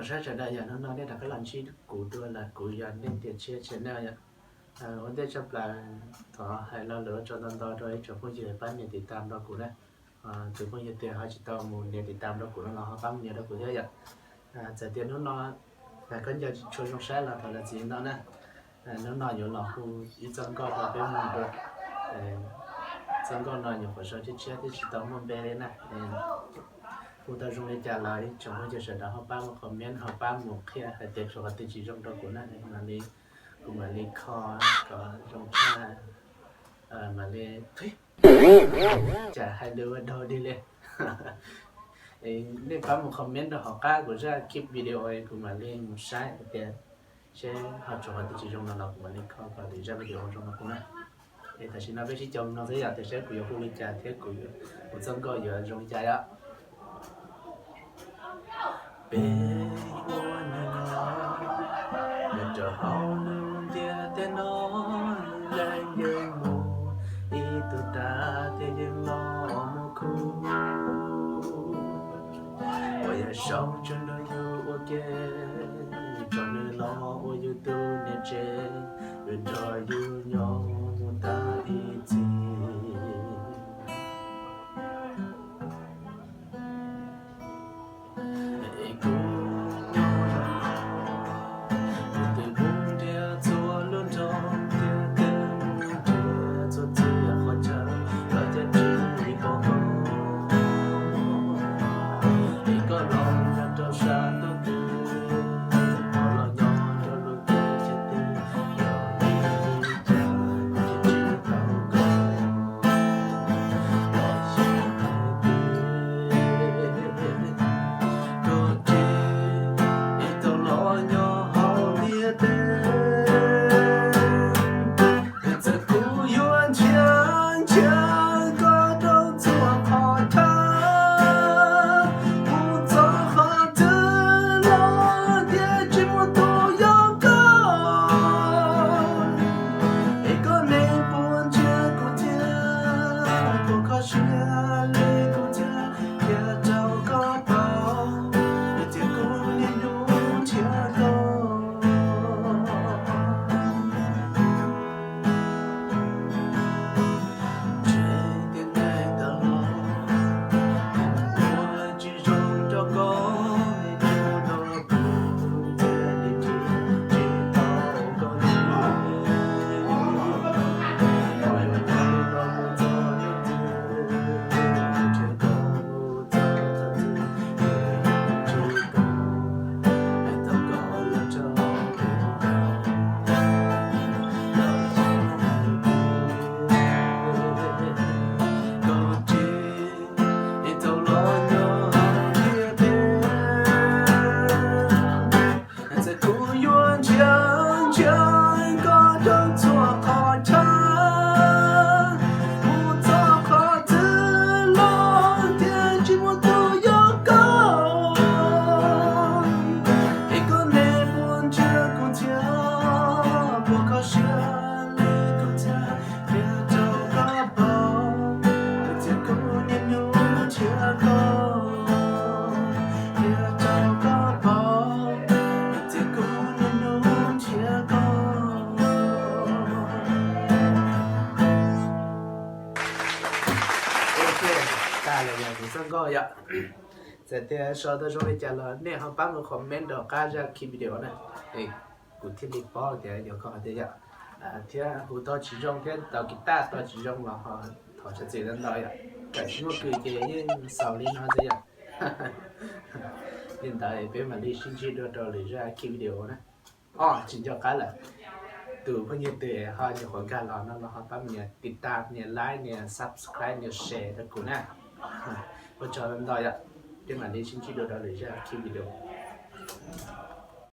Saib sawv daws yom, hnub no nej rov qab los ntsib kuv dua lawm, kuv yog Neej Tiam Tshiab channel yom. Ua ntej tshaj plaws thov hais lo lus ua tsaug ntau ntau rau ib tsoom phooj ywg pab nias tiv tam rau kuv na. Tus phooj ywg twg ho tsis tau mus nias tiv tam rau kuv no los ho pab mus nias rau kuv thiab yom. Txawm tias hnub no khaub ncaws tsis tshua zoo saib los thov zam txim ntau na. Hnub no yuav los hu ib txoj nkauj rau peb mloog dua. Txoj nkauj no nyuam qhuav sau tshiab tshiab thiab tsis tau muaj npe li na. Hu tau zoo li cas los ib tsoom phooj ywg sawv daws ho pab mus comment, ho pab mus qhia hais tias tshuav qhov twg tsis zoo rau kuv na, mam li, kuv mam li kho kom zoo tshaj, mam li, cas hais lus ua dog dig li. Nej pab mus comment rau hauv qab kuv zaj clip video kuv mam li mus saib hais tias seb ho tshuav qhov twg tsis zoo no los kuv mam li kho kom lwm zaj video zoo no kuv na. Es tam sim no peb sib cog mloog xwb yom, tias seb kuv yuav hu li cas thiab kuv, kuv txoj nkauj yuav zoo li cas yom. Peb ua neeg los, nyob rau hauv lub ntiaj teb no, leej yeej muaj ib tug dab thiab yeej los muaj khub uas yog sau tseg nrog yus ua ke, tso nws los ua yus tus niam tsev, nrog yus nyob mus tas ib txhis. Es kuv nyob zoo no, kuv twb mus nrhiav txhua lub nroog, thiab twb mus nrhiav txhua txhia qhov chaw, los cas tsis pom koj. Es koj los nyob rau sab ntuj twg, koj los nyob rau lub teb chaws twg, yog li cas kuv thiaj tsis tau koj. Los yog hais tias koj tseem tau los nyob hauv ntiaj teb, txawm kuv yuav nrhiav nrhiav koj rau txhua qhov chaw, mus txog qhov twg los thiaj tsis muaj tus yog koj. Es koj neeg puas nrhiav kuv thiab, puas kho siab li kuv thiab, qhia rau koj paub, tias kuv niaj hnub nrhiav koj. Ntshe tias neej tau los, kuv ua tsis zoo rau koj, nws ua rau kuv thiaj li tsis tau koj li. Kuv yuav nyob li no mus txog hnub twg, nrhiav koj txog thaum twg, nrhiav koj es tau koj los tso kuv. Koj tseem tau los nyob hauv ntiaj teb, txawm kuv yuav nrhiav nrhiav koj rau txhua qhov chaw, mus txog qhov twg los thiaj tsis muaj tus yog koj. Es koj neeg puas nrhiav kuv thiab, puas kho siab li kuv thiab, qhia rau koj paub, tias kuv niaj hnub nrhiav koj. Qhia rau koj paub, tias kuv niaj hnub nrhiav koj. Ok, tas lawm yog kuv txoj nkauj yom. Txawm tias sau tau zoo li cas los nej ho pab mus comment rau qab zaj clip video na, kuv thiaj li paub tias yog koj tiag yom. Thiab hu tau tsis zoo thiab tau kiv taj tau tsis zoo los ho thov zam txim ntau ntau yom. Txawm tsis muaj kws ces yeej xaus li no xwb yom. Li ntawd peb mam li sib ntsib dua rau lwm zaj clip video na. Os, tsis nco qab lawm, tus phooj ywg twg ho nyuam qhuav nkag los no los ho pab nias tiv tam, nias like, nias subscribe, nias share rau kuv na. Ua tsaug ntau yom, peb mam li sib ntsib dua rau lwm zaj clip video.